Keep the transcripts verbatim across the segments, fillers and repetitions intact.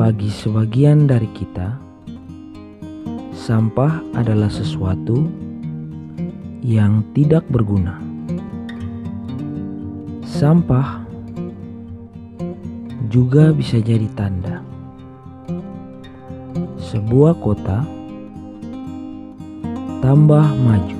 Bagi sebagian dari kita, sampah adalah sesuatu yang tidak berguna. Sampah juga bisa jadi tanda sebuah kota tambah maju.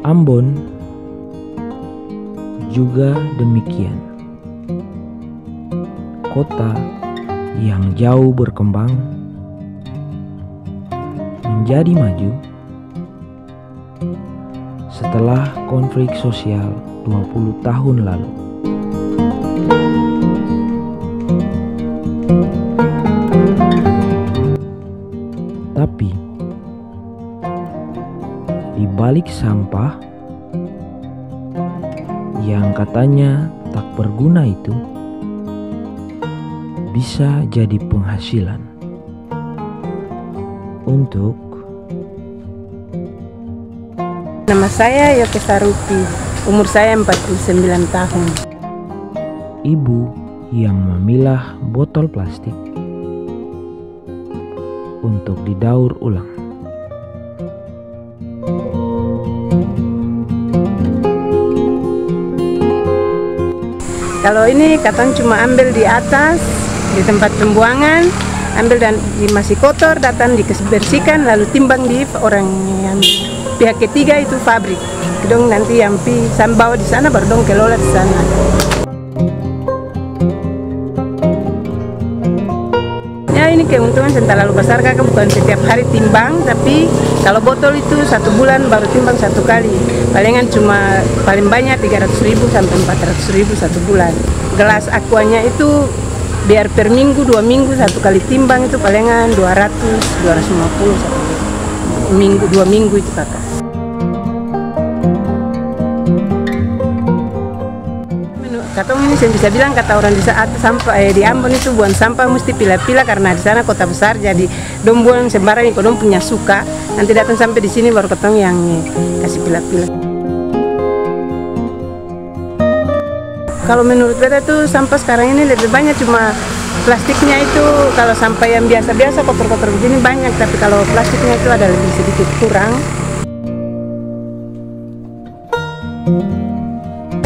Ambon juga demikian. Kota yang jauh berkembang menjadi maju setelah konflik sosial dua puluh tahun lalu. Tapi, di balik sampah yang katanya tak berguna itu, bisa jadi penghasilan untuk Nama saya Yoke Sarupi, umur saya empat puluh sembilan tahun. Ibu yang memilah botol plastik untuk didaur ulang. Kalo ini katong cuma ambel di atas, di tempat pembuangan, ambel dan di masih kotor, datang dikes-, bersihkan, lalu timbang di orang yang pihak ketiga itu pabrik. Dong nanti yang pi, sambawa di sana, baru dong kelola di sana. Ya, ini keuntungan seng talalu basar, kaka, bukan setiap hari timbang, tapi kalo botol itu satu bulan baru timbang satu kali. Palingan cuma paling banyak tiga ratus ribu sampe empat ratus ribu satu bulan. Gelas Aquanya itu biar per minggu, dua minggu satu kali timbang itu palingan dua ratus, dua ratus lima puluh satu minggu, dua minggu itu, kaka. Menu-, katong ini seng bisa bilang kata orang di sa-, at-, sampa-, eh, di Ambon itu buang sampah musti pila-pila karna di sana kota besar, jadi dong buang sembarang iko dong punya suka, nanti datang sampe di sini baru katong yang, eh, kasi pila-pila. Kalo menurut beta tu, sampah skarang ini lebe banya cuma plastiknya itu, kalo sampah yang biasa-biasa, kotor-kotor begini banyak, tapi kalo plastiknya itu ada lebih sedikit kurang.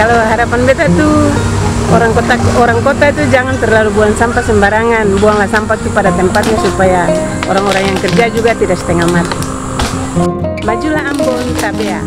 Kalo harapan beta tu, orang kota, orang kota itu jangan terlalu buang sampah sembarangan, buanglah sampah tu pada tempatnya supaya orang-orang yang kerja juga tidak setengah mati. Majulah Ambon, Tabea.